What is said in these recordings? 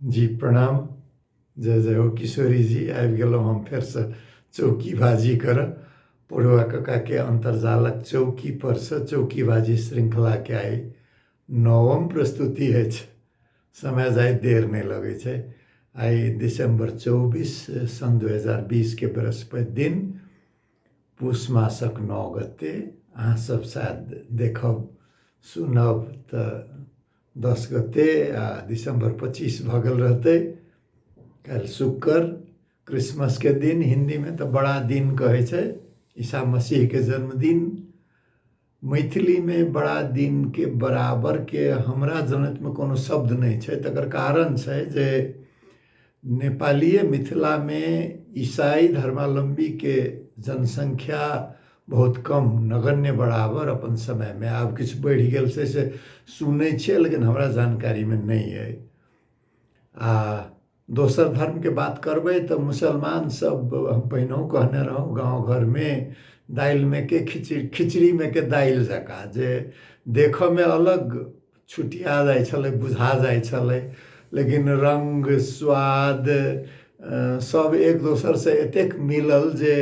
जी प्रणाम। जय जय हो किशोरी जी। आबि गेलहुँ हम फेरसँ चौकी बाजी करऽ पढ़ुआ ककाके अन्तर्जालक चौकी परसँ चौकी बाजी श्रृङ्खलाके आइ नवम प्रस्तुति अछि। समय जाइत देर नहि लगै छै। आइ दिसम्बर 24 सन् 2020के बृहस्पति दिन, पुस मासक 9 गते। अहाँसभ शायद देखब सुनब तऽ 10 गते आ दिसम्बर 25 भऽ गेल रहतै। काल्हि शुक्र, क्रिसमसके दिन, हिन्दीमे तऽ बड़ा दिन कहै छै, ईसा मसीहके जन्मदिन। मैथिलीमे बड़ा दिनके बराबरके हमरा जनैतमे कोनो शब्द नहि छै। तकर कारण छै जे नेपालीय मिथिलामे ईसाई धर्मावलम्बीके जनसंख्या बहुत कम, नगण्य बराबर अपन समयमे। आब किछु बढ़ि गेल छै से सुनै छियै, लेकिन हमरा जानकारीमे नहि अइ। आ दोसर धर्मके बात करबै तऽ मुसलमान सब, हम पहिनहु कहने रहौँ, गाँव घरमे दालिमे के खिचड़ी, खिचड़ीमे के दालि जकाँ जे देखऽमे अलग छुटिया जाइ छलै, बुझा जाइ छलै, लेकिन रङ्ग स्वाद सब एक दोसरसँ एतेक मिलल जे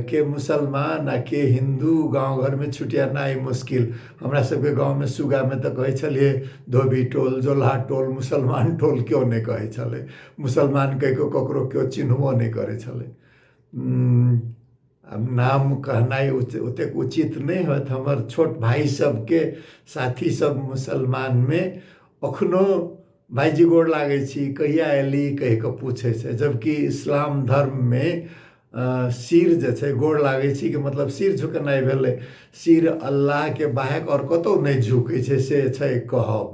के मुसलमान आ के हिन्दू गाँव घरमे छुटियेनाइ मुश्किल। हमरा सबके गाँवमे सुगामे तऽ कहै छलियै धोबी टोल, जोलहा टोल, मुसलमान टोल केओ नहि कहै छलै। मुसलमान कहि कऽ ककरो केओ चिन्हबो नहि करै छलै। आब नाम कहनाइ ओतेक उचित नहि होयत। हमर छोट भाइ सबके साथी सब मुसलमानमे अखनो भाइजी गोर लागै छी, कहिया अयली कहि कऽ पूछै छै, जबकि इस्लाम धर्ममे सिर जे छै, गोर लागै छी के मतलब सिर झुकेनाइ भेलै। सिर अल्लाहके बाहेक आओर कतहु नहि झुकै छै से छै कहब,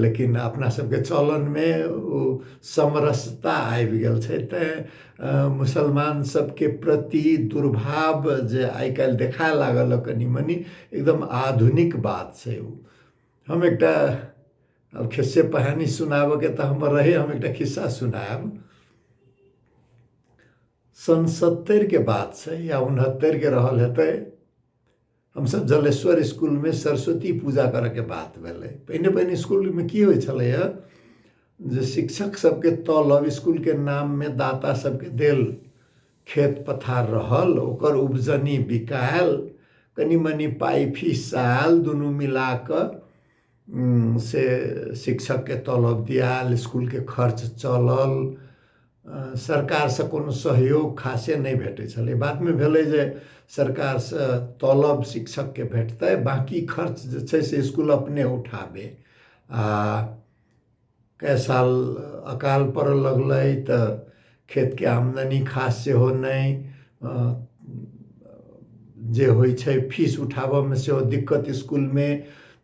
लेकिन अपना सबके चलनमे ओ समरसता आबि गेल छै। तैँ मुसलमान सबके प्रति दुर्भाव जे आइ काल्हि देखाय लागल हँ कनि मनि, एकदम आधुनिक बात छै ओ। हम एकटा आब खिस्से पहानी सुनाबऽके तऽ हमर रहै, हम एकटा खिस्सा सुनायब। सन 70के बात छै या 69के रहल हेतै। हमसब जलेश्वर इसकुलमे सरस्वती पूजा करऽके बात भेलै। पहिने पहिने इसकुलमे की होइ छलैए जे शिक्षक सबके तलब इसकुलके नाममे दाता सबके देल खेत पथार रहल, ओकर उपजनी बिकायल, कनि मनि पाइ फीस आयल, दुनू मिला कऽ से शिक्षकके तलब दियायल, इसकुलके खर्च चलल। सरकारसँ कोनो सहयोग खासे नहि भेटै छलै। बादमे भेलै जे सरकारसँ तलब शिक्षकके भेटतै, बाँकी खर्च जे छै से इसकुल अपने उठाबै। आ कए साल अकाल पड़ऽ लगलै तऽ खेतके आमदनी खास सेहो नहि जे होइ छै, फीस उठाबऽमे सेहो दिक्कत इसकुलमे।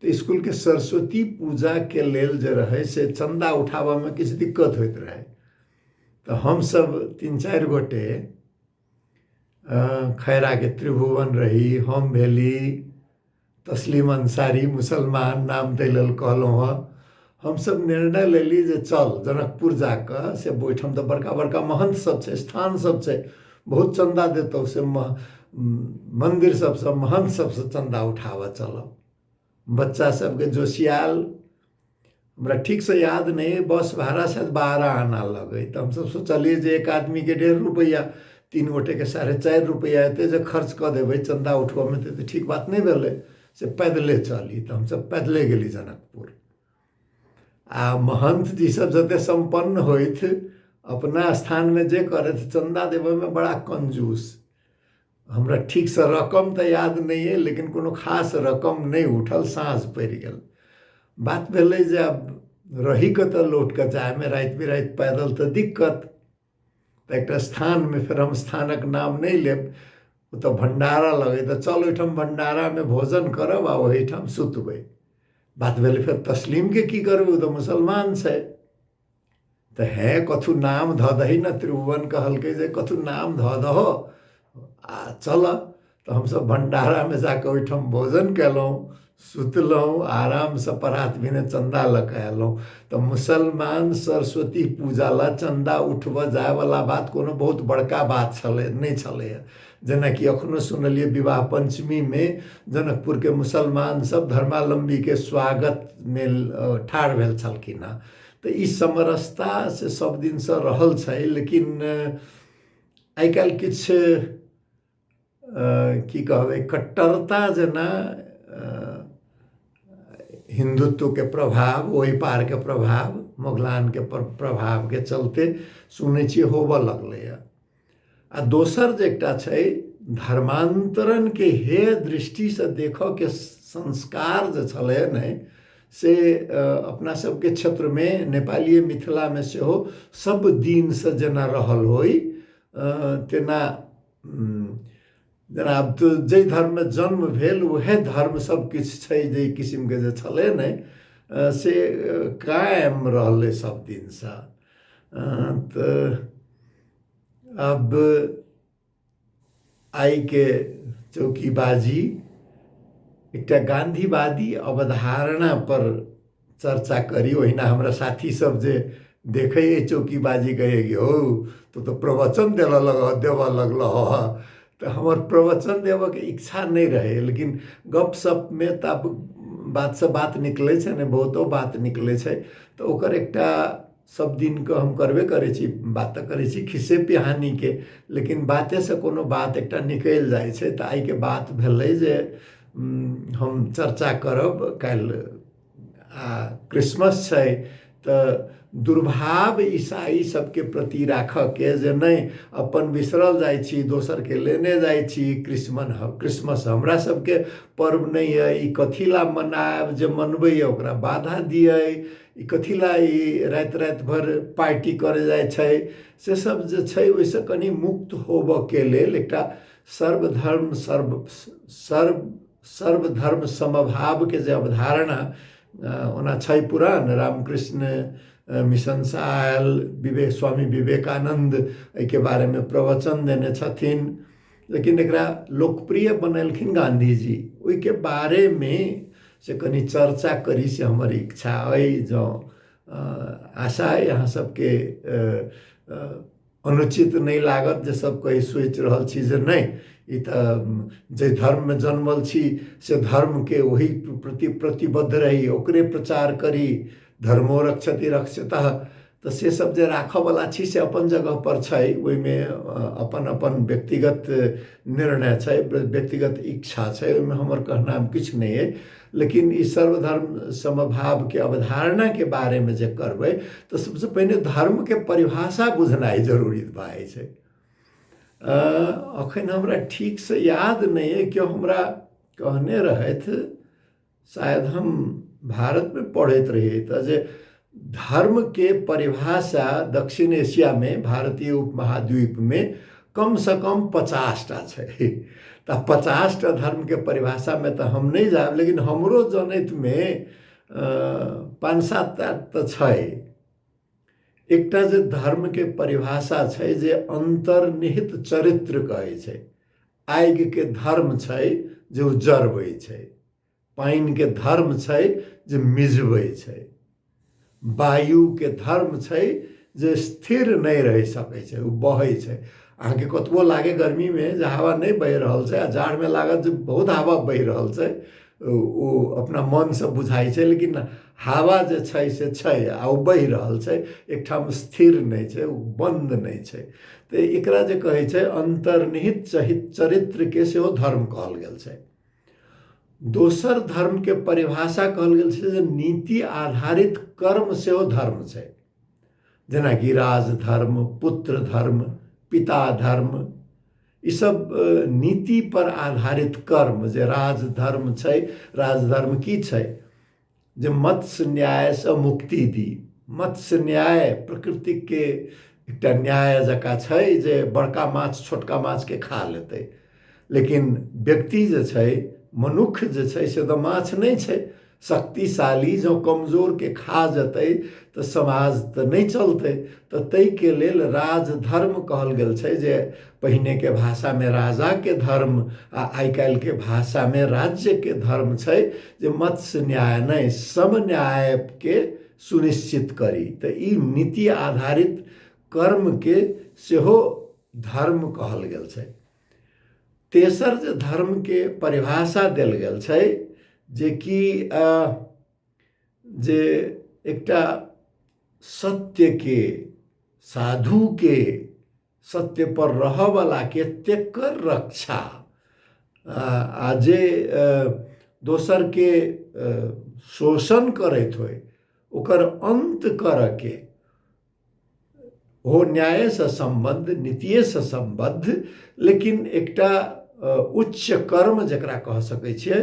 तऽ इसकुलके सरस्वती पूजाके लेल जे रहै से चन्दा उठाबऽमे किछु दिक्कत होइत रहै। तऽ हमसब 3-4 गोटे खैराके त्रिभुवन रही, हम भेली तस्लीम अंसारी मुसलमान, नाम दै लेल कहलहुँ हँ। हमसब निर्णय लेली जे चल जनकपुर जाकऽ से ओहिठाम तऽ बड़का बड़का महन्थ सब छै, स्थान सब छै, बहुत चन्दा देतौ, से मन्दिर सबसँ महन्थ सबसँ चन्दा उठाबऽ चलब। बच्चा सबके जोशियाल, हमरा ठीकसँ याद नहि अइ, बस भाड़ा शायद 12 आना लगै। तऽ हमसब सोचलियै जे एक आदमीके 1.5 रुपैआ, 3 गोटेके 4.5 रुपैआ, एते जे खर्च कऽ देबै चन्दा उठबऽमे तऽ ठीक बात नहि भेलै, से पैदले चली। तऽ हमसब पैदले गेली जनकपुर। आ महन्थ जी सब जते सम्पन्न होथि अपना स्थानमे जे करथि, चन्दा देबऽमे बड़ा कंजूस। हमरा ठीकसँ रकम तऽ याद नहि अइ, लेकिन कोनो खास रकम नहि उठल। साँझ पड़ि गेल। बात भेलै जे आब रही कतऽ लौट कऽ जायमे, राति बिराति पैदल तऽ दिक्कत। तऽ एकटा स्थानमे, फेर हम स्थानक नाम नहि लेब, ओतऽ भण्डारा लगै, तऽ चल ओहिठाम भण्डारामे भोजन करब आ ओहिठाम सुतबै। बात भेलै फेर तस्लीमके की करबै, ओ तऽ मुसलमान छै। तऽ हे कथू नाम धऽ दही ने, त्रिभुवन कहलकै जे कथू नाम धऽ दहो आ चल। तऽ हमसब भण्डारामे जाकऽ ओहिठाम भोजन केलहुँ, सुतलहुँ आरामसँ, परात भेने चन्दा लऽ कऽ अयलहुँ। तऽ मुसलमान सरस्वती पूजा लए चन्दा उठबऽ जायवला बात कोनो बहुत बड़का बात छलै नहि छलैए। जेनाकि एखनो सुनलियै विवाह पञ्चमीमे जनकपुरके मुसलमान सब धर्मावलम्बीके स्वागतमे ठाढ़ भेल छलखिन हँ। तऽ ई समरसता से सब दिनसँ रहल छै। लेकिन आइ काल्हि किछु की कहबै, कट्टरता जेना हिन्दुत्वके प्रभाव, ओहि पारके प्रभाव, मोगलानके प्रभावके चलते सुनै छियै होबऽ लगलैए। आ दोसर जे एकटा छै धर्मान्तरणके हेय दृष्टिसँ देखऽके संस्कार जे छलै ने, से अपना सबके क्षेत्रमे नेपालीय मिथिलामे सेहो सब दिनसँ जेना रहल होइ तेना, जेना आब तऽ जाहि धर्ममे जन्म भेल उएह धर्म सब किछु छै, जे किसिमके जे छलै ने से कायम रहलै सब दिनसँ। तऽ आब आइके चौकीबाजी एकटा गाँधीवादी अवधारणा पर चर्चा करी। ओहिना हमरा साथी सब जे देखै चौकीबाजी कहै कि हौ तो तऽ प्रवचन देबऽ लग देबऽ लगलह। तऽ हमर प्रवचन देबऽके इच्छा नहि रहै, लेकिन गपशपमे तऽ आब बातसँ बात निकलै छै ने, बहुतो बात निकलै छै। तऽ ओकर एकटा सब दिनके हम करबे करै छी, बात तऽ करै छी खिस्से पिहानीके, लेकिन बातेसँ कोनो बात एकटा निकलि जाइ छै। तऽ आइके बात भेलै जे हम चर्चा करब काल्हि आ क्रिसमस छै, तऽ दुर्भाव ईसाई सबके प्रति राखऽके जे नहि अपन बिसरल जाइ छी, दोसरके लेने जाइ छी। क्रिसमन क्रिसमस हमरा सबके पर्व नहि अइ, ई कथी लए मनायब, जे मनबैए ओकरा बाधा दियै, ई कथी लए ई राति राति भरि पार्टी करै जाइ छै, से सब जे छै ओहिसँ कनि मुक्त होबऽके लेल एकटा सर्वधर्म सर्व सर्व सर्वधर्म समभावके जे अवधारणा ओना छै पुरान, रामकृष्ण मिशनसँ आयल विवेक, स्वामी विवेकानन्द एहिके बारेमे प्रवचन देने छथिन, लेकिन एकरा लोकप्रिय बनेलखिन गाँधीजी। ओहिके बारेमे से कनि चर्चा करी से हमर इच्छा अइ। जँ आशा अइ अहाँ सबके अनुचित नहि लागत जे सब कहि सोचि रहल छी जे नहि ई तऽ जाहि धर्ममे जन्मल छी से धर्मके ओहि प्रति प्रतिबद्ध रही, ओकरे प्रचार करी, धर्मो रक्षति रक्षितः, तऽ से सब जे राखऽवला छी से अपन जगहपर छै। ओहिमे अपन अपन व्यक्तिगत निर्णय छै, व्यक्तिगत इच्छा छै, ओहिमे हमर कहनाम किछु नहि अइ। लेकिन ई सर्वधर्म समभावके अवधारणाके बारेमे जे करबै तऽ सबसँ पहिने धर्मके परिभाषा बुझनाइ जरूरी भए जाइ छै। अखन हमरा ठीकसँ याद नहि अइ, केओ हमरा कहने रहथि, शायद हम भारतमे पढ़ैत रहियै तऽ, जे धर्मके परिभाषा दक्षिण एशियामे भारतीय उपमहाद्वीपमे कमसँ कम 50टा छै। तऽ 50टा धर्मके परिभाषामे तऽ हम नहि जायब, लेकिन हमरो जनैतमे 5-7टा तऽ छै। एकटा जे धर्मके परिभाषा छै जे अन्तर्निहित चरित्र कहै छै। आगिके धर्म छै जे ओ जरबै छै, पानिके धर्म छै जे मिझबै छै, वायुके धर्म छै जे स्थिर नहि रहि सकै छै, ओ बहै छै। अहाँके कतबो लागै गर्मीमे जे हवा नहि बहि रहल छै, आ जाड़मे लागत जे बहुत हवा बहि रहल छै, ओ अपना मनसँ बुझाइ छै, लेकिन हवा जे छै से छै आ ओ बहि रहल छै, एकठाम स्थिर नहि छै, ओ बन्द नहि छै। तऽ एकरा जे कहै छै अन्तर्निहित चरित्रके सेहो धर्म कहल गेल छै। दोसर धर्मके परिभाषा कहल गेल छै जे नीति आधारित कर्म सेहो धर्म छै, जेनाकि राजधर्म, पुत्र धर्म, पिता धर्म, ईसब नीति पर आधारित कर्म जे राजधर्म छै। राजधर्म की छै? जे मत्स्य न्यायसँ मुक्ति दी। मत्स्य न्याय प्रकृतिके एकटा न्याय जकाँ छै जे बड़का माछ छोटका माछके खा लेतै, लेकिन व्यक्ति जे छै, मनुख जे छै से तऽ माछ नहि छै। शक्तिशाली जँ कमजोरके खा जेतै तऽ समाज तऽ नहि चलतै। तऽ ताहिके लेल राजधर्म कहल गेल छै, जे पहिनेके भाषामे राजाके धर्म आ आइ काल्हिके भाषामे राज्यके धर्म छै जे मत्स्य न्याय नहि सम न्यायके सुनिश्चित करी। तऽ ई नीति आधारित कर्मके सेहो धर्म कहल गेल छै। तेसर जे धर्मके परिभाषा देल गेल छै जेकि जे एकटा सत्यके, साधुके, सत्यपर रहऽवलाके तेकर रक्षा आ जे दोसरके शोषण करैत होइ ओकर अन्त करऽके ओ न्यायसँ सम्बद्ध, नीतिएसँ सम्बद्ध, लेकिन एकटा उच्च कर्म जकरा कह सकै छियै,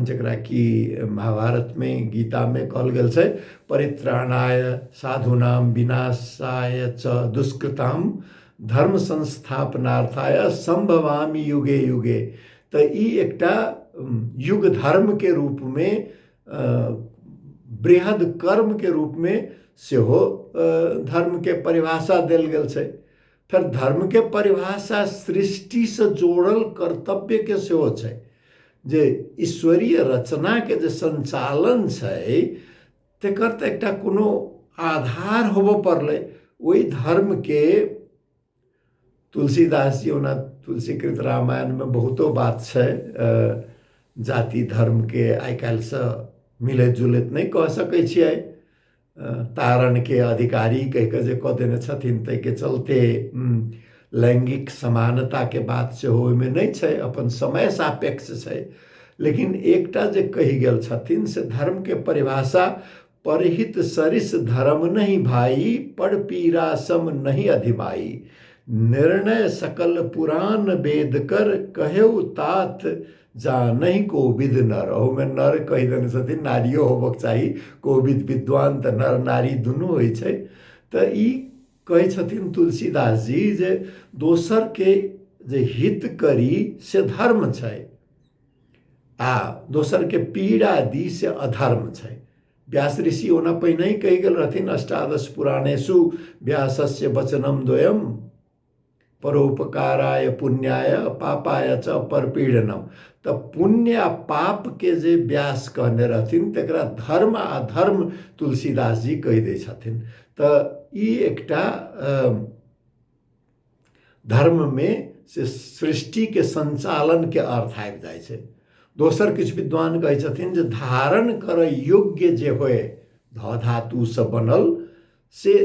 जकरा कि महाभारतमे गीतामे कहल गेल छै, परित्राणाय साधूनाम विनाशाय च दुष्कृताम धर्म संस्थापनार्थाय सम्भवामि युगे युगे। तऽ ई एकटा युग धर्मके रूपमे, बृहद कर्मके रूपमे सेहो धर्मके परिभाषा देल गेल छै। फेर धर्मके परिभाषा सृष्टिसँ जोड़ल कर्तव्यके सेहो छै, जे ईश्वरीय रचनाके जे सञ्चालन छै तकर तऽ एकटा कोनो आधार होबऽ पड़लै। ओहि धर्मके तुलसीदास जी, ओना तुलसीकृत रामायणमे बहुतो बात छै, जाति धर्मके आइ काल्हिसँ मिलैत जुलैत नहि कह सकै छियै, तारणके अधिकारी कहि कऽ जे कऽ देने छथिन ताहिके चलते लैङ्गिक समानताके बात सेहो ओहिमे नहि छै, अपन समय सापेक्ष छै। लेकिन एकटा जे कहि गेल छथिन से धर्मके परिभाषा, परहित सरिस धर्म नहीं भाई, पर पीरा सम नहीं अधिमाई, निर्णय सकल पुराण वेद कर, कहेउ तात जा नहीं कोविद नर। ओहूमे नर कहि देने छथिन, नारियो होबक चाही, कोविद विद्वान तऽ नर नारी दुनू होइ छै। तऽ ई कहै छथिन तुलसीदास जी जे दोसरके जे हित करी से धर्म छै आ दोसरके पीड़ा दी से अधर्म छै। व्यास ऋषि ओना पहिने ही कहि गेल रहथिन, अष्टादश पुराणेषु व्यासस्य वचनम द्वयम परोपकाराय पुण्याय पापाय च परपीड़नम। तऽ पुण्य आ पापके जे व्यास कहने रहथिन तकरा धर्म आ अधर्म तुलसीदास जी कहि दै छथिन। तऽ ई एकटा धर्ममे से सृष्टिके सञ्चालनके अर्थ आबि जाइ छै। दोसर किछु विद्वान कहै छथिन जे धारण करय योग्य जे होय, ध धातुसँ बनल, से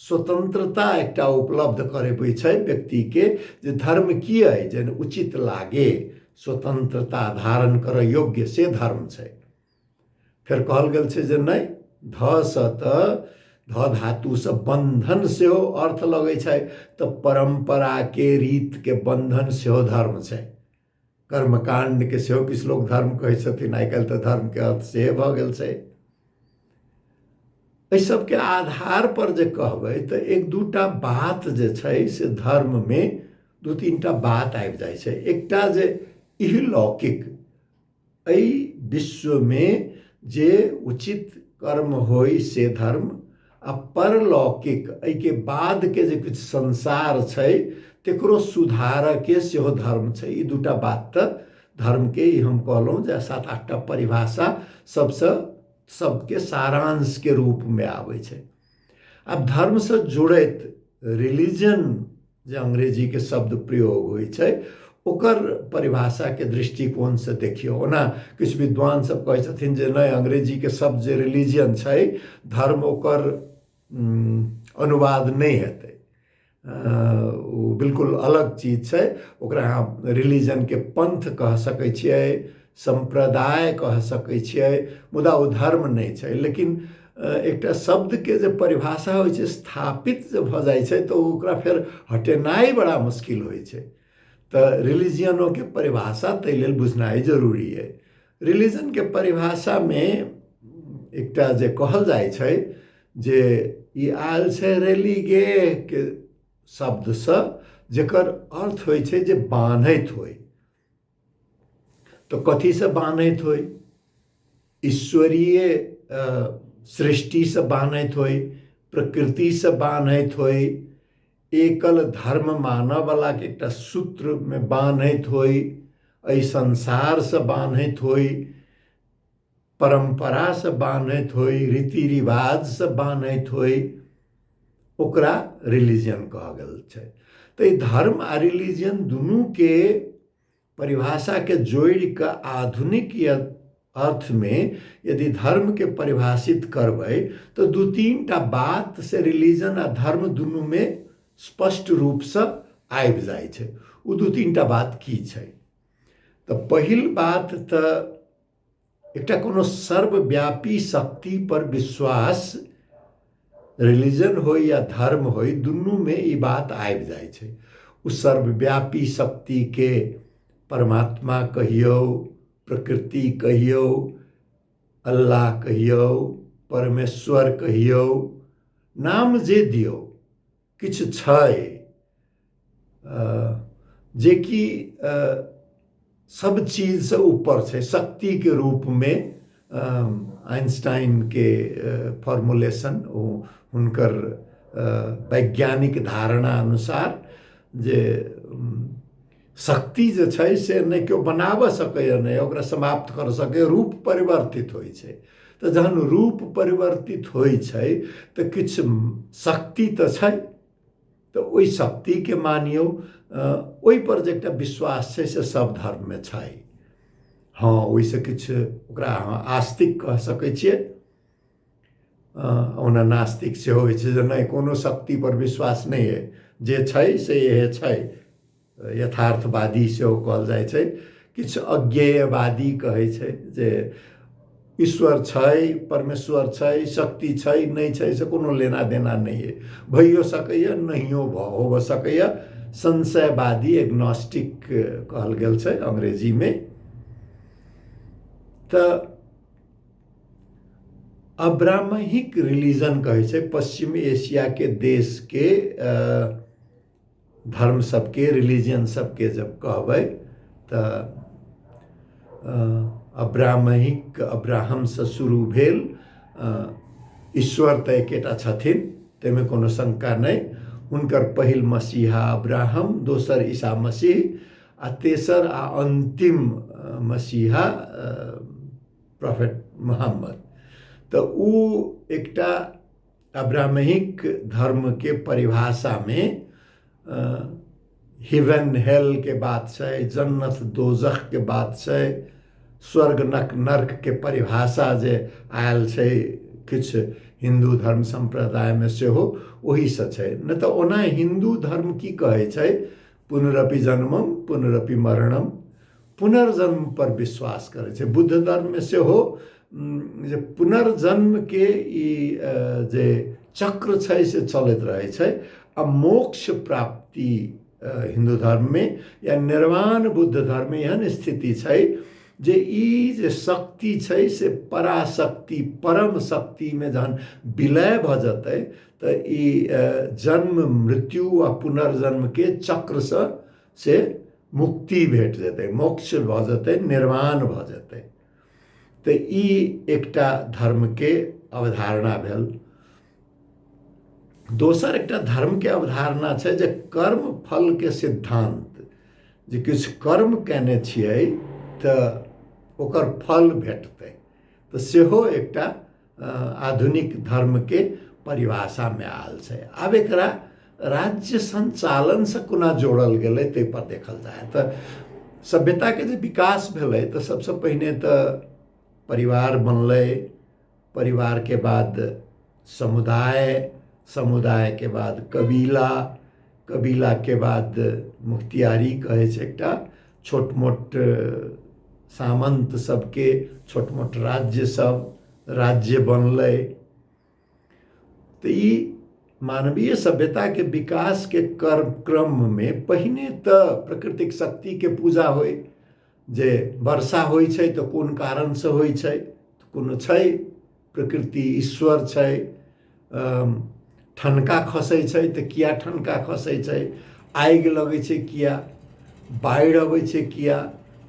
स्वतंत्रता एकटा उपलब्ध करेबै छै व्यक्तिके, जे धर्म की अइ जे उचित लागे, स्वतंत्रता धारण करय योग्य से धर्म छै। फेर कहल गेल छै जे नहि, धसँ तऽ ध धातुसँ बन्धन सेहो अर्थ लगै छै, तऽ परम्पराके रीतके बन्धन सेहो धर्म छै। कर्मकाण्डके सेहो किछु लोक धर्म कहै छथिन, आइ काल्हि तऽ धर्मके अर्थ से भऽ गेल छै। एहि सबके आधार पर जे कहबै तऽ एक दूटा बात जे छै से धर्ममे दू तीन टा बात आबि जाइ छै। एकटा जे इहलौकिक, एहि विश्वमे जे उचित कर्म होइ से धर्म, आ परलौकिक एहिके बादके जे किछु संसार छै तकरो सुधारऽके सेहो धर्म छै। ई दूटा बात तऽ धर्मके ई हम कहलहुँ जे 7-8टा परिभाषा सबसँ सबके सारांशके रूपमे आबै छै। आब धर्मसँ जुड़ैत रिलीजन जे अंग्रेजीके शब्द प्रयोग होइ छै ओकर परिभाषाके दृष्टिकोणसँ देखियौ। ओना किछु विद्वान सब कहै छथिन जे नहि, अंग्रेजीके शब्द जे रिलीजन छै धर्म ओकर अनुवाद नहि हेतै, ओ बिल्कुल अलग चीज छै। ओकरा अहाँ रिलीजनके पंथ कह सकै छियै, सम्प्रदाय कह सकै छियै, मुदा ओ धर्म नहि छै। लेकिन एकटा शब्दके जे परिभाषा होइ छै स्थापित जे भऽ जाइ छै तऽ ओकरा फेर हटेनाइ बड़ा मुश्किल होइ छै। तऽ रिलीजियनोके परिभाषा ताहि लेल बुझनाइ जरूरी अइ। रिलीजनके परिभाषामे एकटा जे कहल जाइ छै जे ई आयल छै रेलीगेके शब्दसँ, जकर अर्थ होइ छै जे बान्हैत होइ। तऽ कथीसँ बान्हैत होइ? ईश्वरीय सृष्टिसँ बान्हैत होइ, प्रकृतिसँ बान्हैत होइ, एकल धर्म मानऽवलाके एकटा सूत्रमे बान्हैत होइ, एहि संसारसँ बान्हैत होइ, परम्परासँ बान्हैत होइ, रीति रिवाजसँ बान्हैत होइ, ओकरा रिलीजन कहल गेल छै। तऽ ई धर्म आ रिलीजन दुनूके परिभाषाके जोड़ि कऽ आधुनिक या अर्थमे यदि धर्मके परिभाषित करबै तऽ दू तीन टा बात से रिलीजन आ धर्म दुनूमे स्पष्ट रूपसँ आबि जाइ छै। ओ दू तीन टा बात की छै? तऽ पहिल बात तऽ एकटा कोनो सर्वव्यापी शक्ति पर विश्वास, रिलीजन होइ या धर्म होइ, दुनूमे ई बात आबि जाइ छै। ओ सर्वव्यापी शक्तिके परमात्मा कहियौ, प्रकृति कहियौ, अल्लाह कहियौ, परमेश्वर कहियौ, नाम जे दियौ, किछु छै जेकि सब चीजसँ ऊपर छै शक्तिके रूपमे। आइंस्टाइनके फॉर्मुलेशन, ओ हुनकर वैज्ञानिक धारणा अनुसार जे शक्ति जे छै से नहि केओ बनाबऽ सकैए, नहि ओकरा समाप्त कर सकैए, रूप परिवर्तित होइ छै। तऽ जहन रूप परिवर्तित होइ छै तऽ किछु शक्ति तऽ छै, तऽ ओहि शक्तिके मानियौ, ओहिपर जे एकटा विश्वास छै से सब धर्ममे छै। हँ, ओहिसँ किछु ओकरा अहाँ आस्तिक कह सकै छियै। ओना नास्तिक सेहो होइ छै जे नहि कोनो शक्तिपर विश्वास नहि अइ, जे छै से इएह छै, यथार्थवादी सेहो कहल जाइ छै। किछु अज्ञेयवादी कहै छै जे ईश्वर छै, परमेश्वर छै, शक्ति छै, नहि छै से कोनो लेना देना नहि अइ, भइयो सकैए नहियो भऽ होबऽ सकैए। संशयवादी, एग्नोस्टिक कहल गेल छै अंग्रेजीमे। तऽ अब्राह्मणिक रिलीजन कहै छै पश्चिम एशियाके देशके धर्म सबके, रिलीजन सबके जब कहबै तऽ अब्राह्मणिक, अब्राहमसँ शुरू भेल। ईश्वर तऽ एकेटा छथिन, ताहिमे कोनो शङ्का नहि। हुनकर पहिल मसीहा अब्राहम, दोसर ईसा मसीह आ तेसर आ अन्तिम मसीहा प्रोफेट मोहम्मद। तऽ ओ एकटा अब्राह्मणिक धर्मके परिभाषामे हिवन हेलके बात छै, जन्नत दोजखके बात छै, स्वर्ग नरकके परिभाषा जे आयल छै किछु हिन्दू धर्म सम्प्रदायमे सेहो ओहीसँ छै। नहि तऽ ओना हिन्दू धर्म की कहै छै? पुनरपि जन्मम पुनरपि मरणम, पुनर्जन्म पर विश्वास करै छै। बुद्ध धर्ममे सेहो जे पुनर्जन्मके ई जे चक्र छै से चलैत रहै छै आ मोक्ष प्राप्ति हिन्दू धर्ममे या निर्वाण बुद्ध धर्ममे एहन स्थिति छै जे ई जे शक्ति छै से पराशक्ति परम शक्तिमे जहन विलय भऽ जेतै तऽ ई जन्म मृत्यु आ पुनर्जन्मके चक्रसँ से मुक्ति भेट जेतै, मोक्ष भऽ जेतै, निर्वाण भऽ जेतै। तऽ ई एकटा धर्मके अवधारणा भेल। दोसर एकटा धर्मके अवधारणा छै जे कर्म फलके सिद्धान्त, जे किछु कर्म कयने छियै तऽ ओकर फल भेटतै, तऽ सेहो एकटा आधुनिक धर्मके परिभाषामे आयल छै। आब एकरा राज्य सञ्चालनसँ कोना जोड़ल गेलै ताहिपर देखल जाय तऽ सभ्यताके जे विकास भेलै तऽ सबसँ पहिने तऽ परिवार बनलै, परिवारके बाद समुदाय, समुदायके बाद कबीला, कबीलाके बाद मुख्तियारी कहै छै एकटा छोट मोट सामन्त सबके छोट मोट राज्य सब राज्य बनलै। तऽ ई मानवीय सभ्यताके विकासके क्रममे पहिने तऽ प्राकृतिक शक्तिके पूजा होइ, जे वर्षा होइ छै तऽ कोन कारणसँ होइ छै, कोनो छै प्रकृति ईश्वर छै। ठनका खसै छै तऽ किया ठनका खसै छै, आगि लगै छै किया, बाढ़ि अबै छै किया,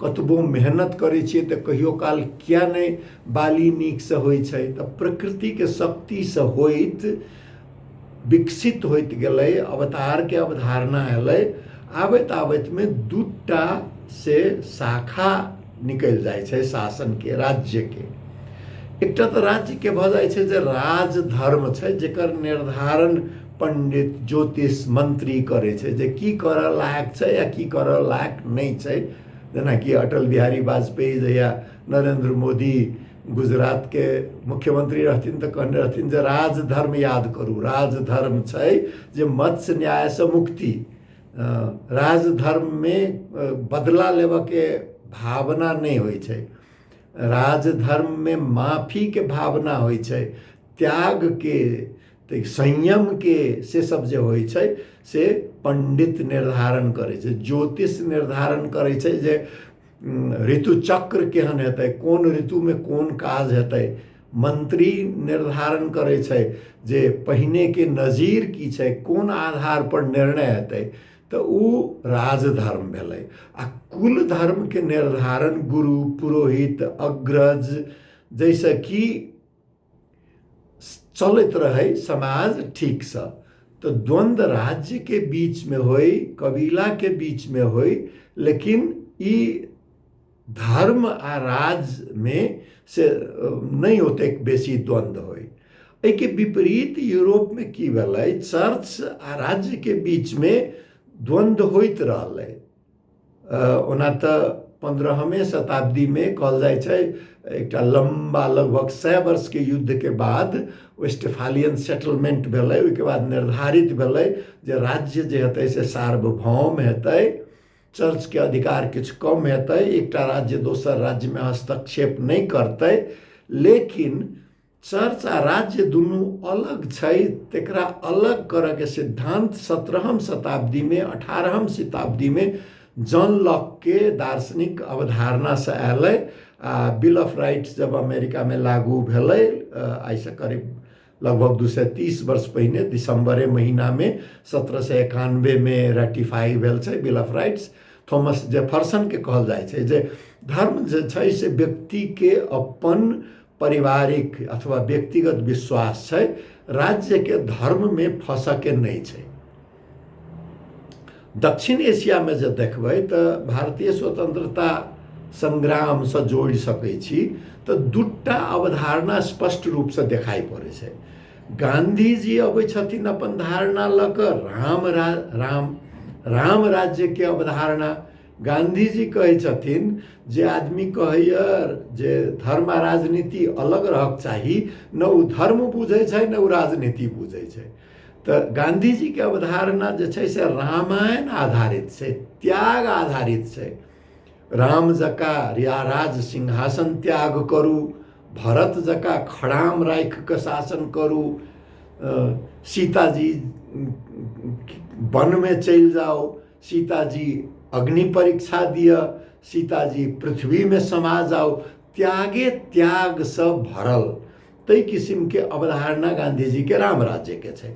कतबो मेहनत करै छियै तऽ कहियो काल किया नहि बाली नीकसँ होइ छै। तऽ प्रकृतिके शक्तिसँ होइत विकसित होइत गेलै, अवतारके अवधारणा एलै। आबैत आबैतमे दूटा से शाखा निकलि जाइ छै शासनके, राज्यके। एकटा तऽ राज्यके भऽ जाइ छै जे राजधर्म छै, जकर निर्धारण पंडित ज्योतिष मंत्री करै छै जे की करऽ लायक छै या की करऽ लायक नहि छै। जेनाकि अटल बिहारी वाजपेयी जहिया नरेन्द्र मोदी गुजरातके मुख्यमंत्री रहथिन तऽ कहने रहथिन जे राजधर्म याद करू। राजधर्म छै जे मत्स्य न्यायसँ मुक्ति, राजधर्ममे बदला लेबऽके भावना नहि होइ छै, राजधर्ममे माफीके भावना होइ छै, त्यागके, संयमके, से सब जे होइ छै से पण्डित निर्धारण करै छै, ज्योतिष निर्धारण करै छै जे ऋतुचक्र केहन हेतै, कोन ऋतुमे कोन काज हेतै। मंत्री निर्धारण करै छै जे पहिनेके नजीर की छै, कोन आधार पर निर्णय हेतै। तऽ ओ राजधर्म भेलै। आ कुल धर्मके निर्धारण गुरु, पुरोहित, अग्रज, जाहिसँ कि चलैत रहै समाज ठीकसँ। तऽ द्वन्द्व राज्यके बीचमे होइ, कबीलाके बीचमे होइ, लेकिन ई धर्म आ राजमे से नहि ओतेक बेसी द्वन्द्व होइ। एहिके विपरीत यूरोपमे की भेलै, चर्च आ राज्यके बीचमे द्वन्द्व होइत रहलै। ओना तऽ 15वे शताब्दीमे कहल जाइ छै एकटा लम्बा लगभग 100 वर्षके युद्धके बाद वेस्टफालियन सेटलमेंट भेलै। ओहिके बाद निर्धारित भेलै जे राज्य जे हेतै से सार्वभौम हेतै, चर्चके अधिकार किछु कम हेतै, एकटा राज्य दोसर राज्यमे हस्तक्षेप नहि करतै। लेकिन चर्च आ राज्य दुनू अलग छै, तकरा अलग करऽके सिद्धान्त 17हम शताब्दीमे, 18हम शताब्दीमे जॉन लॉकके दार्शनिक अवधारणासँ अयलै। आ बिल ऑफ राइट्स जब अमेरिकामे लागू भेलै आइसँ करीब लगभग 230 वर्ष पहिने दिसम्बरे महीनामे 1791मे रेटिफाई भेल छै बिल ऑफ राइट्स। थॉमस जेफरसनके कहल जाइ छै जे धर्म जे छै से व्यक्तिके अपन पारिवारिक अथवा व्यक्तिगत विश्वास छै, राज्यके धर्ममे फँसऽके नहि छै। दक्षिण एशियामे जे देखबै तऽ भारतीय स्वतंत्रता संग्रामसँ जोड़ि सकै छी तऽ दूटा अवधारणा स्पष्ट रूपसँ देखाइ पड़ै छै। गाँधीजी अबै छथिन अपन धारणा लऽ कऽ राम रा राम राम राज्यके अवधारणा। गाँधीजी कहै छथिन जे आदमी कहैए जे धर्म आ राजनीति अलग रहक चाही, न ओ धर्म बुझै छै न ओ राजनीति बुझै छै। तऽ गाँधीजीके अवधारणा जे छै से रामायण आधारित छै, त्याग आधारित छै। राम जकाँ या राज सिंहासन त्याग करू, भरत जकाँ खड़ाम राखि कऽ शासन करू, सीताजी वनमे चलि जाउ, सीताजी अग्नि परीक्षा दिअ, सीताजी पृथ्वीमे समा जाउ, त्यागे त्यागसँ भरल ताहि किसिमके अवधारणा गाँधीजीके राम राज्यके छै।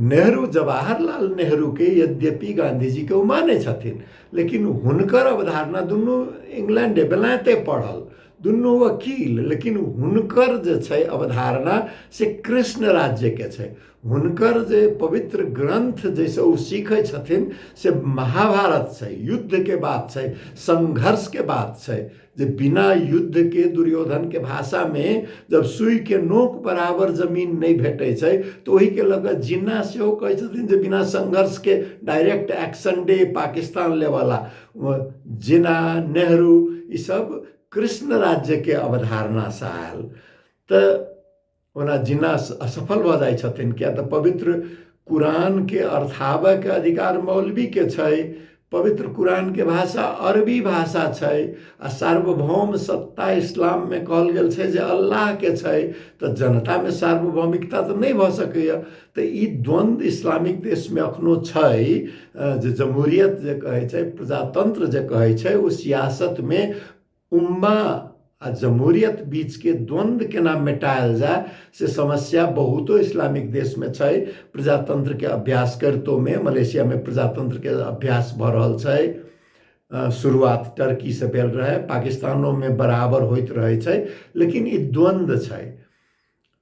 नेहरू, जवाहरलाल नेहरूके यद्यपि गाँधीजीके ओ मानै छथिन, लेकिन हुनकर अवधारणा दुनू इंग्लैंडे बेलायते पढ़ल, दुनू वकील, लेकिन हुनकर जे छै अवधारणा से कृष्ण राज्यके छै। हुनकर जे पवित्र ग्रन्थ जाहिसँ ओ सीखै छथिन से महाभारत छै, युद्धके बात छै, संघर्षके बात छै, जे बिना युद्धके दुर्योधनके भाषामे जब सुइके नोक बराबर जमीन नहि भेटै छै तऽ ओहिके लऽ कऽ जिन्ना सेहो कहै छथिन जे बिना संघर्षके डायरेक्ट एक्शन डे पाकिस्तान लेवला। जिन्ना, नेहरू ईसब कृष्ण राज्यके अवधारणासँ आयल। तऽ ओना जिन्ना असफल भऽ जाइ छथिन, किया तऽ पवित्र कुरानके अर्थाबयके अधिकार मौलवीके छै, पवित्र कुरानके भाषा अरबी भाषा छै आ सार्वभौम सत्ता इस्लाममे कहल गेल छै जे अल्लाहके छै, तऽ जनतामे सार्वभौमिकता तऽ नहि भऽ सकैए। तऽ ई द्वन्द्व इस्लामिक देशमे एखनो छै जे जमहूरियत जे कहै छै, प्रजातन्त्र जे कहै छै, ओ सियासतमे उम्मा आ जमहूरियत बीचके द्वन्द्व केना मेटायल जाय से समस्या बहुतो इस्लामिक देशमे छै। प्रजातन्त्रके अभ्यास करितोमे मलेशियामे प्रजातन्त्रके अभ्यास भऽ रहल छै, शुरुआत टर्कीसँ भेल रहै, पाकिस्तानोमे बराबर होइत रहै छै, लेकिन ई द्वन्द्व छै।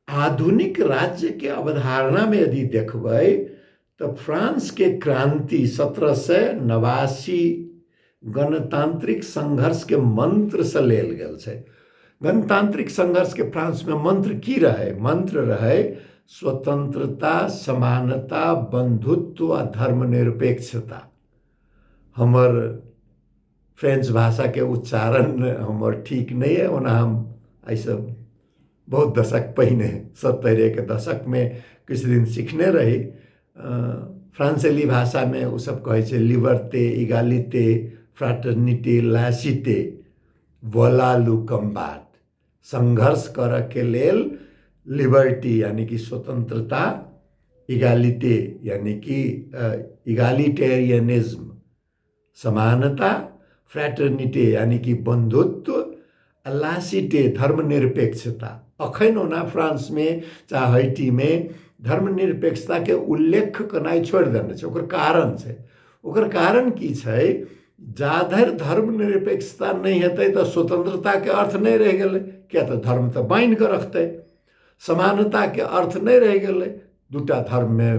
आधुनिक राज्यके अवधारणामे यदि देखबै तऽ फ्रांसके क्रांति 1789 गणतांत्रिक संघर्षके मंत्रसँ लेल गेल छै। गणतांत्रिक संघर्षके फ्रांसमे मंत्र की रहै? मंत्र रहै स्वतंत्रता, समानता, बंधुत्व आ धर्मनिरपेक्षता। हमर फ्रेंच भाषाके उच्चारण हमर ठीक नहि अइ। ओना हम एहिसँ बहुत दशक पहिने 70के दशकमे किछु दिन सिखने रही। फ्रांसेली भाषामे ओसभ कहै छै लिबर्ते, इगालिते, फ्राटर्निटी, लासिते, वलालू कम्बाट। संघर्ष करऽके लेल लिबर्टी यानी कि स्वतंत्रता, इगालिते यानी कि इगालिटेरियनिज्म समानता, फ्रेटर्निटी यानी कि बंधुत्व, आ लासिटे धर्मनिरपेक्षता। अखन ओना फ्रांसमे चाहे हैटीमे धर्मनिरपेक्षताके उल्लेख केनाइ छोड़ि देने छै। ओकर कारण छै, ओकर कारण की छै, जाधरि धर्मनिरपेक्षता नहि हेतै तऽ स्वतंत्रताके अर्थ नहि रहि गेलै, किया तऽ धर्म तऽ बान्हि कऽ रखतै। समानताके अर्थ नहि रहि गेलै, दूटा धर्ममे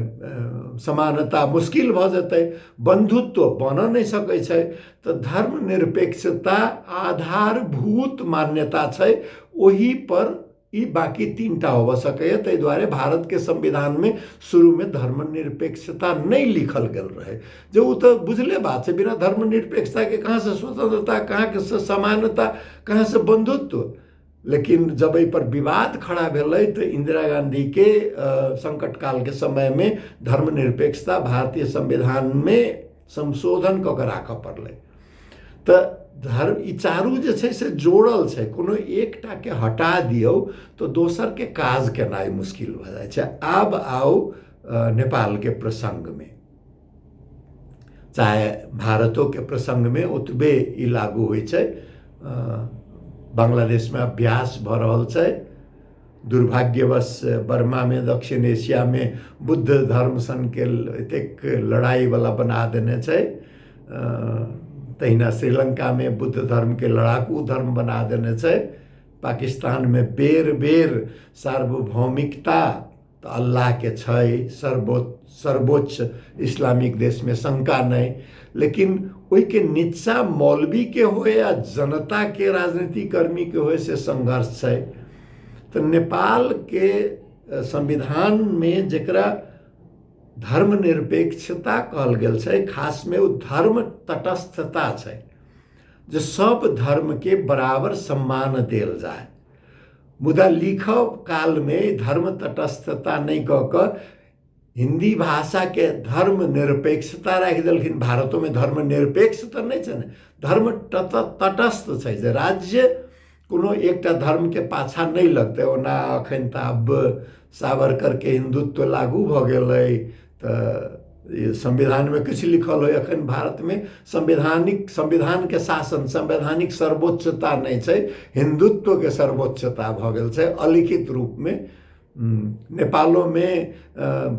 समानता मुश्किल भऽ जेतै, बंधुत्व बनऽ नहि सकै छै। तऽ धर्मनिरपेक्षता आधारभूत मान्यता छै, ओहि पर ई बाकी तीनटा होबऽ सकैए। ताहि दुआरे भारतके संविधानमे शुरूमे धर्मनिरपेक्षता नहि लिखल गेल रहै, जे ओ तऽ बुझले बात छै, बिना धर्मनिरपेक्षताके कहाँसँ स्वतंत्रता, कहाँके समानता, कहाँसँ बंधुत्व। लेकिन जब एहि पर विवाद खड़ा भेलै तऽ इंदिरा गांधीके संकट कालके समयमे धर्मनिरपेक्षता भारतीय संविधानमे संशोधन कऽ के राखऽ पड़लै। तऽ धर्म ई चारू जे छै से जोड़ल छै, कोनो एकटाके हटा दियौ तऽ दोसरके काज केनाइ मुश्किल भऽ जाइ छै। आब आउ नेपालके प्रसङ्गमे, चाहे भारतोके प्रसङ्गमे ओतबे ई लागू होइ छै। बांग्लादेशमे अभ्यास भऽ रहल छै, दुर्भाग्यवश बर्मामे, दक्षिण एशियामे बुद्ध धर्म सनके एतेक लड़ाइवला बना देने छै, तहिना श्रीलङ्कामे बुद्ध धर्मके लड़ाकू धर्म बना देने छै, पाकिस्तानमे बेर बेर सार्वभौमिकता तऽ अल्लाहके छै, सर्वोच्च इस्लामिक देशमे शङ्का नहि, लेकिन ओहिके नीचा मौलवीके होय या जनताके राजनीतिक कर्मीके होय से संघर्ष छै। तऽ नेपालके संविधानमे जकरा धर्मनिरपेक्षता कहल गेल छै, खासमे ओ धर्म तटस्थता छै, जे सब धर्मके बराबर सम्मान देल जाय। मुदा लिखब कालमे धर्म तटस्थता नहि कऽ कऽ हिन्दी भाषाके धर्म निरपेक्षता राखि देलखिन। भारतोमे धर्म निरपेक्ष तऽ नहि छै ने, धर्म तटस्थ छै, जे राज्य कोनो एकटा धर्मके पाछा नहि लगतै। ओना अखन तऽ आब सावरकरके हिन्दुत्व लागू भऽ गेलै तऽ संविधानमे किछु लिखल होइ, अखन भारतमे संविधानके शासन, संवैधानिक सर्वोच्चता नहि छै, हिन्दुत्वके सर्वोच्चता भऽ गेल छै अलिखित रूपमे। नेपालोमे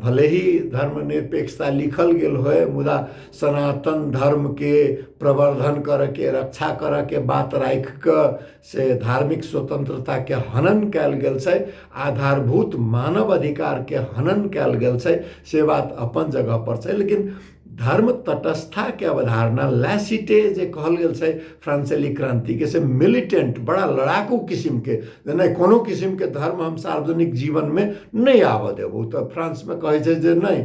भले ही धर्मनिरपेक्षता लिखल गेल होइ, मुदा सनातन धर्मके प्रवर्धन करऽके, रक्षा करऽके बात राखि कऽ से धार्मिक स्वतंत्रताके हनन कयल गेल छै, आधारभूत मानव अधिकारके हनन कयल गेल छै, से बात अपन जगह पर छै। लेकिन धर्म तटस्थताके अवधारणा लैसिटे जे कहल गेल छै फ्रांसेली क्रांतिके, से मिलिटेंट बड़ा लड़ाकू किसिमके, जे नहि कोनो किसिमके धर्म हम सार्वजनिक जीवनमे नहि आबऽ देबौ। तऽ फ्रांसमे कहै छै जे नहि,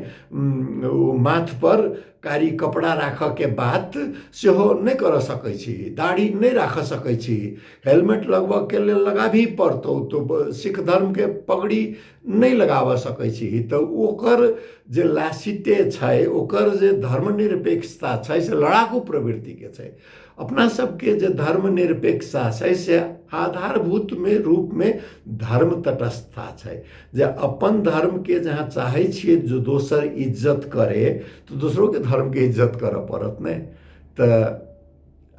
ओ माथपर कारी कपड़ा राखऽके बात सेहो नहि करऽ सकै छी, दाढ़ी नहि राखऽ सकै छी, हेलमेट लगबऽके लेल लगाबही पड़तौ, तऽ सिख धर्मके पगड़ी नहि लगाबऽ सकै छी। तऽ ओकर जे लासिते छै, ओकर जे धर्मनिरपेक्षता छै से लड़ाकू प्रवृत्तिके छै। अपना सबके जे धर्मनिरपेक्षता छै से आधारभूतमे रूपमे धर्म तटस्थता छै, जे अपन धर्मके जहाँ चाहै छियै जे दोसर इज्जत करे तऽ दोसरोके धर्मके इज्जत करऽ पड़त ने। तऽ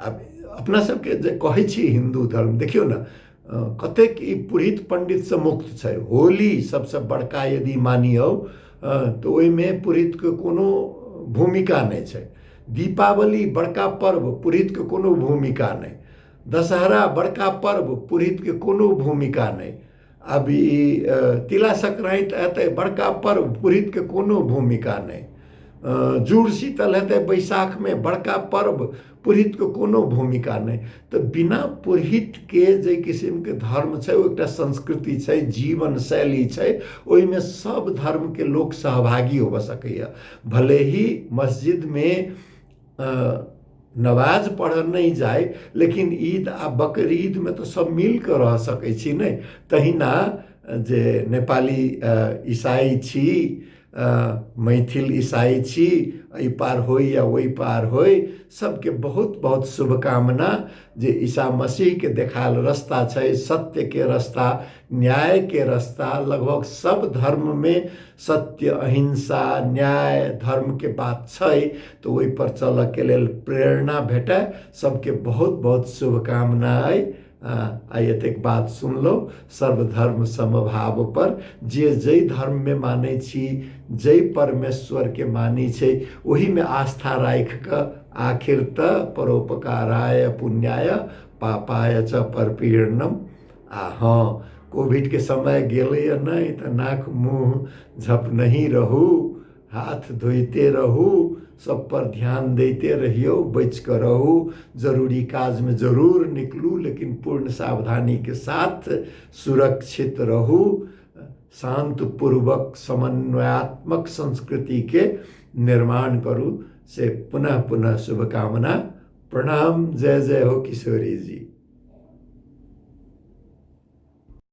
आब अपना सबके जे कहै छी हिन्दू धर्म, देखियौ ने कतेक ई पुरोहित पण्डितसँ मुक्त छै। होली सबसँ बड़का यदि मानियौ तऽ ओहिमे पुरोहितके कोनो भूमिका नहि छै। दीपावली बड़का पर्व, पुरोहितके कोनो भूमिका नहि। दशहरा बड़का पर्व, पुरोहितके कोनो भूमिका नहि। आब ई तिला संक्रान्ति एतै बड़का पर्व, पुरोहितके कोनो भूमिका नहि। जुड़ शीतल हेतै बैसाखमे बड़का पर्व, पुरोहितके कोनो भूमिका नहि। तऽ बिना पुरोहितके जे किसिमके धर्म छै ओ एकटा संस्कृति छै, जीवन शैली छै, ओहिमे सब धर्मके लोक सहभागी होबऽ सकैए। भले ही मस्जिदमे नमाज पढ़ऽ नहि जाइ, लेकिन ईद आ बकरीदमे तऽ सब मिल कऽ रह सकै छी ने। तहिना जे नेपाली ईसाई छी, मैथिल ईसाई छी, एहि पार होइ या ओहि पार होइ, सबके बहुत बहुत शुभकामना जे ईसा मसीहके देखायल रस्ता छै, सत्यके रस्ता, न्यायके रस्ता। लगभग सब धर्ममे सत्य, अहिंसा, न्याय, धर्मके बात छै, तऽ ओहिपर चलऽके लेल प्रेरणा भेटय। सबके बहुत बहुत शुभकामना अइ। आइ एतेक बात सुनलहुँ सर्वधर्म समभाव पर। जे जाहि धर्ममे मानै छी, जाहि परमेश्वरके मानै छै, ओहिमे आस्था राखि कऽ आखिर तऽ परोपकाराय पुण्याय पापाय च परपीड़नम। आ हँ, कोविडके समय गेलैए नहि तऽ नाक मुँह झपनहि रहू, हाथ धोइते रहू, सब पर ध्यान दैते रहियौ, बचि कऽ रहू। जरूरी काजमे जरूर निकलू, लेकिन पूर्ण सावधानीके साथ सुरक्षित रहू। शान्तपूर्वक समन्वयात्मक संस्कृतिके निर्माण करू, से पुनः पुनः शुभकामना। प्रणाम। जय जय हो किशोरी जी।